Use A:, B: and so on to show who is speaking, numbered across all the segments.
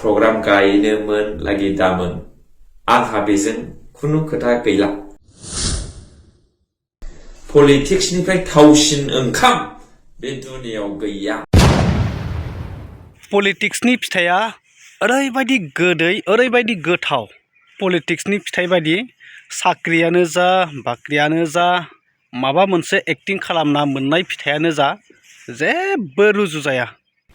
A: Programme गायनोमोन लागि दामोन आंहा बेजों खुनु खोथा गैला पलिटिक्सनिफ्राय थावसिन ओंखाम बे दुनियाव गैया
B: पलिटिक्सनि फिथाइया ओरैबायदि गोदै ओरैबायदि गोथाव पलिटिक्सनि फिथाइ बायदि साख्रियानो जा बाख्रियानो जा माबा मोनसे एक्टिं खालामना मोननाय फिथाइयानो जा जेबो रुजुजाया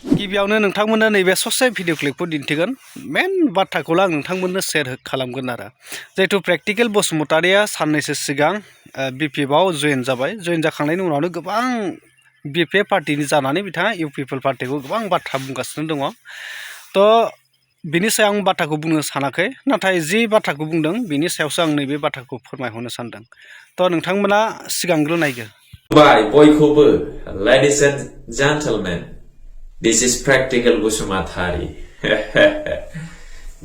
B: गिबियावनो नोंथांमोननो नैबे ससे भिडिअ क्लिपखौ दिन्थिगोन मेन बाथ्राखौल' आं नोंथांमोननो शेयार खालामगोन आरो जिहेतु प्रेक्टिकेल बसुमतारिया साननैसो सिगां बिपिएफआव जयेन जाबाय जयेन जाखांनायनि उनावनो गोबां बिपिएफ पार्टिनि जानानै बिथाङा इउ पिपल पार्टिखौ गोबां बाथ्रा बुंगासिनो दङ तो बिनि सायाव आं बाथ्राखौ बुंनो सानाखै नाथाय जि बाथ्राखौ बुंदों बिनि सायावसो आं नैबे बाथ्राखौ फोरमायहरनो सानदों तो नोंथांमोना सिगांग्रो नायगो
A: बाय बयखौबो ladies and gentlemen this is practical Basumatary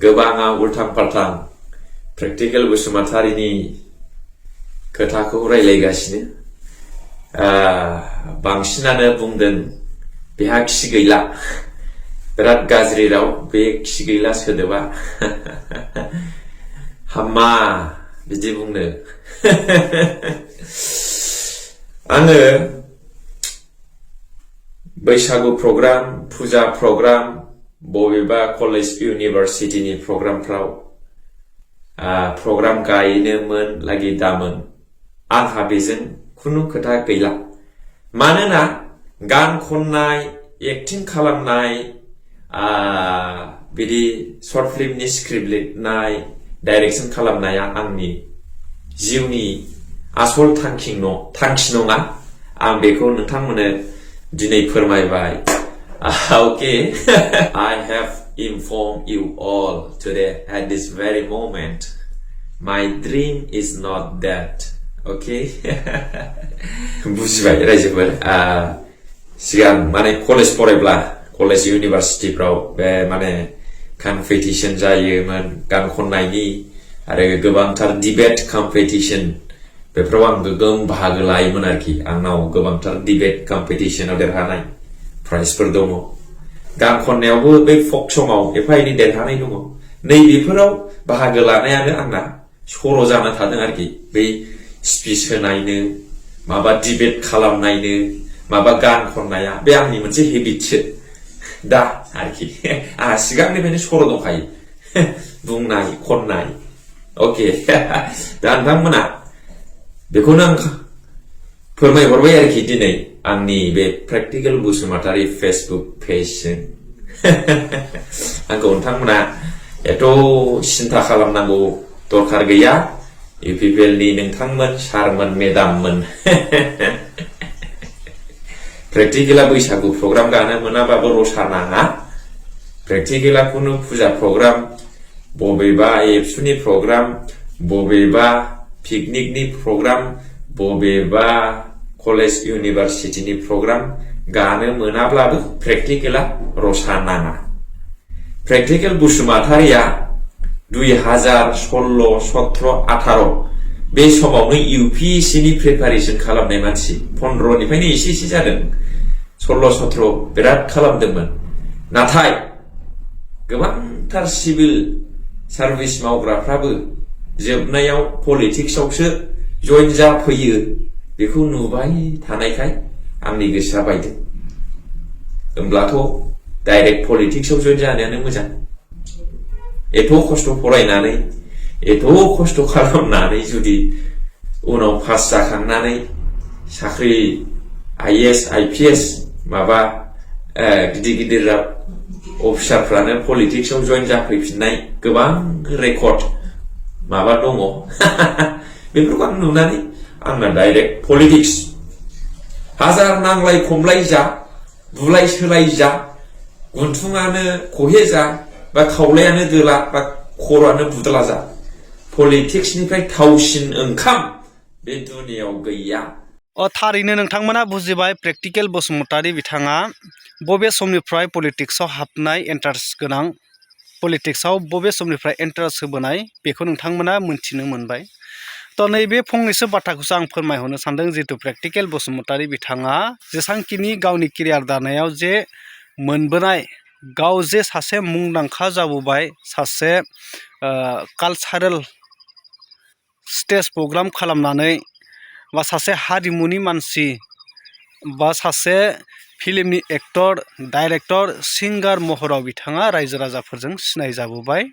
A: गोबाङा उल्थां फाल्थां practical बसुमतारीनि खोथाखौ रायलायगासिनो बांसिनानो बुंदों बेहा खि गैला बिराद गाज्रि राव बे खि गैला सोदोबा हामा बिदि बुंनो आङो बैसागु प्रग्राम फुजा प्रग्राम बबेबा कलेज इउनिभारसिटिनि प्रग्रामफ्राव प्रग्राम गायनोमोन लागि दामोन आंहा बेजों खुनु खोथा गैला मानोना गान खननाय एक्टिं खालामनाय बिदि शर्ट फिल्मनि स्क्रिप्ट लिरनाय डाइरेक्शन खालामनाया आंनि जिउनि आसल थांखि नङा आं बेखौ नोंथांमोननो दिनै फोरमायबाय okay I have informed you all today at this very moment my dream is not that okay बुजिबाय रायजोफोर सिगां माने कलेज फरायब्ला कलेज इउनिभारसिटिफ्राव बे माने कम्पिटिशन जायोमोन गान खननायनि आरो गोबांथार डिबेट कम्पिटिशन बेफोराव आं गोगोम बाहागो लायोमोन आरोखि आंनाव गोबांथार डिबेट कम्पिटिशनाव देरहानाय प्राइजफोर दङ गान खननायावबो बे फक सङाव एफा एनै देरहानाय दङ नैबेफोराव बाहागो लानायानो आंना सर' जाना थादों आरोखि बै स्पिच होनायनो माबा डिबेट खालामनायनो माबा गान खननाया बे आंनि मोनसे हेबिटसो दा आरोखि आंहा सिगांनिफ्रायनो सर' दंखायो बुंनाय खननाय अके दा नोंथांमोना बेखौनो आं फोरमायहरबाय आरोखि दिनै आंनि बे प्रेक्टिकेल बसुमतारी फेसबुक पेजजों आंखौ नोंथांमोना एथ' सिन्था खालामनांगौ दरखार गैया इउपिपिएलनि नोंथांमोन सारमोन मेदाममोन प्रेक्टिकेला बैसागु प्रग्राम गानो मोनाबाबो रसा नाङा प्रेक्टिकेला खुनु फुजा प्रग्राम बबेबा एबसुनि प्रग्राम बबेबा पिकनिकनि प्रग्राम बबेबा कलेज इउनिभारसिटिनि प्रग्राम गानो मोनाब्लाबो प्रेक्टिकेला रसा नाङा प्रेक्टिकेल बसुमतारिया 2016-17-18 बे समावनो इउपिएससिनि प्रिपारेसन खालामनाय मानसि 15निफ्रायनो एसे जादों 16-17 बिराद खालामदोंमोन नाथाय गोबांथार सिभिल सार्भिस मावग्राफ्राबो जोबनायाव पलिटिक्सआवसो जइन जाफैयो बेखौ नुबाय थानायखाय आंनि गोसोआ बायदों होमब्लाथ' डाइरेक्ट पलिटिक्सआव जइन जानायानो मोजां एथ' खस्थ' फरायनानै एथ' खस्थ' खालामनानै जुदि उनाव पास जाखांनानै साख्रि आईएएस आईपीएस माबा गिदिर अफिसारफ्रानो पलिटिक्सआव जइन जाफैफिननाय गोबां रेकर्ड माबा दङ बेफोरखौ आं नुनानै आंना डाइरेक्ट पलिटिक्स हाजार नांलाय खमलाय जा बुलाय सोलाय जा गुन्थुङानो खहे जा बा खावलायानो दोला बा खर'आनो बुदला जा पलिटिक्सनिफ्राय थावसिन ओंखाम बे दुनियाव गैया
B: थारैनो नोंथांमोना बुजिबाय प्रेक्टिकेल बसुमतारी बिथाङा बबे समनिफ्राय पलिटिक्सआव हाबनाय इन्टारेस्ट गोनां पलिटिक्सआव बबे समनिफ्राय इन्टारेस्ट होबोनाय बेखौ नोंथांमोना मोनथिनो मोनबाय तो नैबे फंनैसो बाथ्राखौसो आं फोरमायहरनो सानदों जिहेतु प्रेक्टिकेल बसुमतारी बिथाङा जेसांखिनि गावनि केरियार दानायाव जे मोनबोनाय गाव जे सासे मुंदांखा जाबोबाय सासे कालचारेल स्टेज प्रग्राम खालामनानै बा सासे हारिमुनि मानसि बा सासे फिल्मनि एक्टर डाइरेक्टर सिंगार महराव बिथाङा रायजो राजाफोरजों सिनायजाबोबाय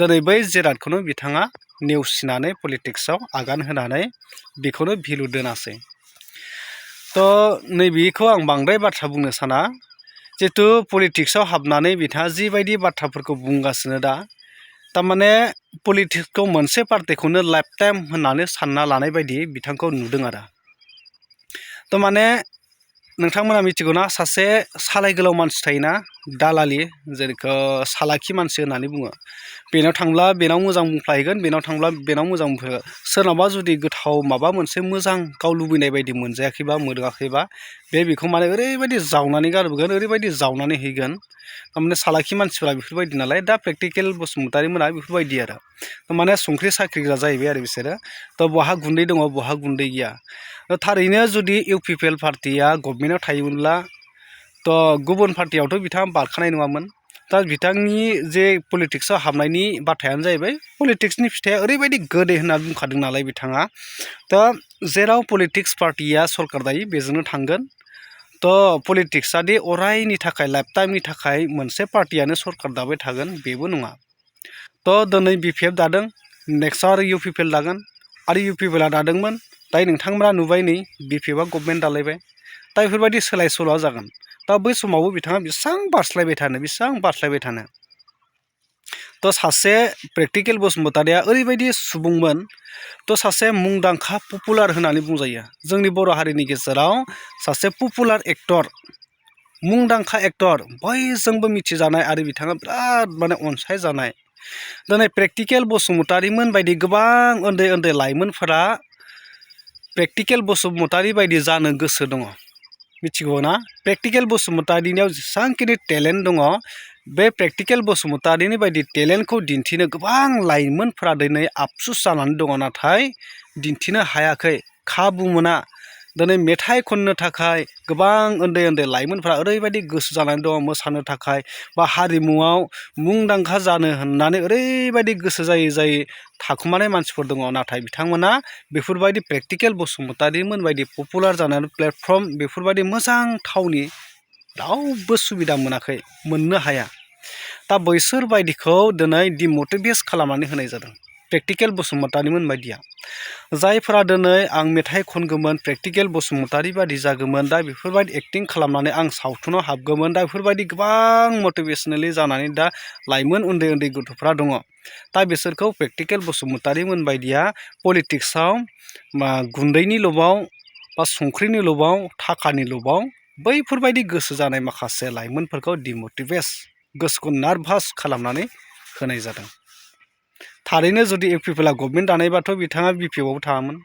B: दिनै बै जिरादखौनो बिथाङा नेवसिनानै पलिटिक्सआव आगान होनानै बेखौनो भेलु दोनासै नैबेखौ आं बांद्राय बाथ्रा बुंनो साना जिहेतु पलिटिक्सआव हाबनानै बिथाङा जिबायदि बाथ्राफोरखौ बुंगासिनो दा थारमाने पलिटिक्सखौ मोनसे पार्टिखौनो लाइफ टाइम होननानै सानना लानाय बायदि बिथांखौ नुदों आरो माने नोंथांमोना मिथिगौना सासे सालाय गोलाव मानसि थायोना दालालि जेरैखौ सालाखि मानसि होननानै बुङो बेनाव थांब्ला बेनाव मोजां बुंफ्लायगोन बेनाव थांब्ला बेनाव मोजां बुंफ्लायगोन सोरनावबा जुदि गोथाव माबा मोनसे मोजां गाव लुबैनाय बायदि मोनजायाखैबा मोनोआखैबा बेखौ माने ओरैबायदि जावनानै गारबोगोन ओरैबायदि जावनानै हैगोन थारमाने सालाखि मानसिफोरा बेफोरबायदि नालाय दा प्रेक्टिकेल बसुमतारी मोना बेफोरबायदि आरो माने संख्रि साख्रिग्रा जाहैबाय आरो बिसोरो बहा गुन्दै दङ बहा गुन्दै गैया थारैनो जुदि इउपिपिएल पार्टिया गभर्नमेन्टआव थायोमोनब्ला गुबुन पार्टियावथ' बिथाङा बारखानाय नङामोन दा बिथांनि जे पलिटिक्सआव हाबनायनि बाथ्रायानो जाहैबाय पलिटिक्सनि फिथाइया ओरैबायदि गोदै होनना बुंखादों नालाय बिथाङा जेराव पलिटिक्स पार्टिया सरकार दायो बेजोंनो थांगोन पलिटिक्सआ दि अरायनि थाखाय लाइफ टाइमनि थाखाय मोनसे पार्टियानो सरकार दाबाय थागोन बेबो नङा दिनै बिपिएफ दादों नेक्स्टआव आरो इउपिपिएल दागोन आरो इउपिपिएलआ दादोंमोन दायो नोंथांमोना नुबाय नै बिपिएफआ गभर्नमेन्ट दालायबाय दा बेफोरबायदि सोलाय सोल'आ जागोन बै समावबो बिथाङा बेसेबां बारस्लायबाय थानो सासे प्रेक्टिकेल बसुमतारीया ओरैबायदि सुबुंमोन सासे मुंदांखा पपुलार होननानै बुंजायो जोंनि बर' हारिनि गेजेराव सासे पपुलार एक्टर मुंदांखा एक्टर बयजोंबो मिथिजानाय आरो बिथाङा बिराद माने अनसायजानाय दिनै प्रेक्टिकेल बसुमतारीमोन बायदि गोबां उन्दै उन्दै लाइमोनफोरा प्रेक्टिकेल बसुमतारी बायदि जानो गोसो दङ मिथिगौ ना प्रेक्टिकेल बसुमतारीनियाव जेसेबांखिनि टेलेन्ट दङ बे प्रेक्टिकेल बसुमतारीनि बायदि टेलेन्टखौ दिन्थिनो गोबां लाइमोनफोरा दिनै आफसुस जानानै दङ नाथाय दिन्थिनो हायाखै खाबु मोना दिनै मेथाइ खननो थाखाय गोबां उन्दै उन्दै लाइमोनफोरा ओरैबायदि गोसो जानानै दङ मोसानो थाखाय बा हारिमुआव मुंदांखा जानो होननानै ओरैबायदि गोसो जायै थाखुमानाय मानसिफोर दङ नाथाय बिथांमोना बेफोरबायदि प्रेक्टिकेल बसुमतारीमोन बायदि पपुलार जानानै प्लेटफर्म बेफोरबायदि मोजां थावनि रावबो सुबिदा मोनाखै मोननो हाया बैसोर बायदिखौ दिनै डिमटिभेट खालामनानै होनाय जादों प्रेक्टिकेल बसुमतारीमोन बायदिया जायफोरा दिनै आं मेथाइ खनगौमोन प्रेक्टिकेल बसुमतारी बायदि जागौमोन दा बेफोरबायदि एक्टिं खालामनानै आं सावथुनाव हाबगौमोन दा बेफोरबायदि गोबां मटिभेसनेलि जानानै दा लाइमोन उन्दै उन्दै गथ'फ्रा दङ दा बिसोरखौ प्रेक्टिकेल बसुमतारीमोन बायदिया पलिटिक्सआव गुन्दैनि लबाव बा संख्रिनि लबाव थाखानि लबाव बैफोरबायदि गोसो जानाय माखासे लाइमोनफोरखौ डिमटिभेट गोसोखौ नार्भास खालामनानै होनाय जादों थारैनो जुदि इउपिपिएलआ गभर्नमेन्ट दानायबाथ' बिथाङा बिपिएफआवबो थाङामोन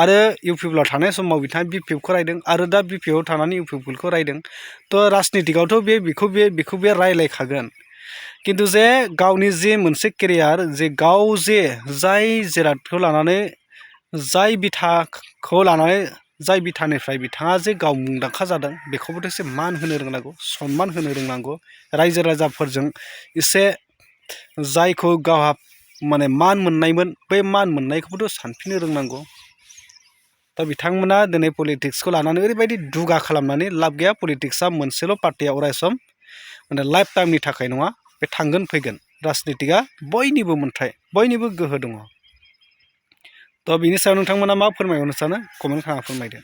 B: आरो इउपिपिएलआव थानाय समाव बिथाङा बिपिएफखौ रायदों आरो दा बिपिएफआव थानानै इउपिपिएलखौ रायदों राजनितिकआवथ' बेखौ बे रायलायखागोन खिन्थु जे गावनि जे मोनसे केरियार जे गाव जे जाय जिरादखौ लानानै जाय बिथाखौ लानानै जाय बिथानिफ्राय बिथाङा जे गाव मुंदांखा जादों बेखौबोथ' एसे मान होनो रोंनांगौ सनमान होनो रोंनांगौ रायजो राजाफोरजों एसे जायखौ गावहा माने मान मोननायमोन बै मान मोननायखौबोथ' सानफिननो रोंनांगौ बिथांमोना दिनै पलिटिक्सखौ लानानै ओरैबायदि दुगा खालामनानै लाब गैया पलिटिक्सआ मोनसेल' पार्टिया अरायसम माने लाइफ टाइमनि थाखाय नङा बे थांगोन फैगोन राजनितिकआ बयनिबो मोन्थाय बयनिबो गोहो दङ बिनि सायाव नोंथांमोना मा फोरमायहरनो सानो कमेन्ट खालामना फोरमायदो।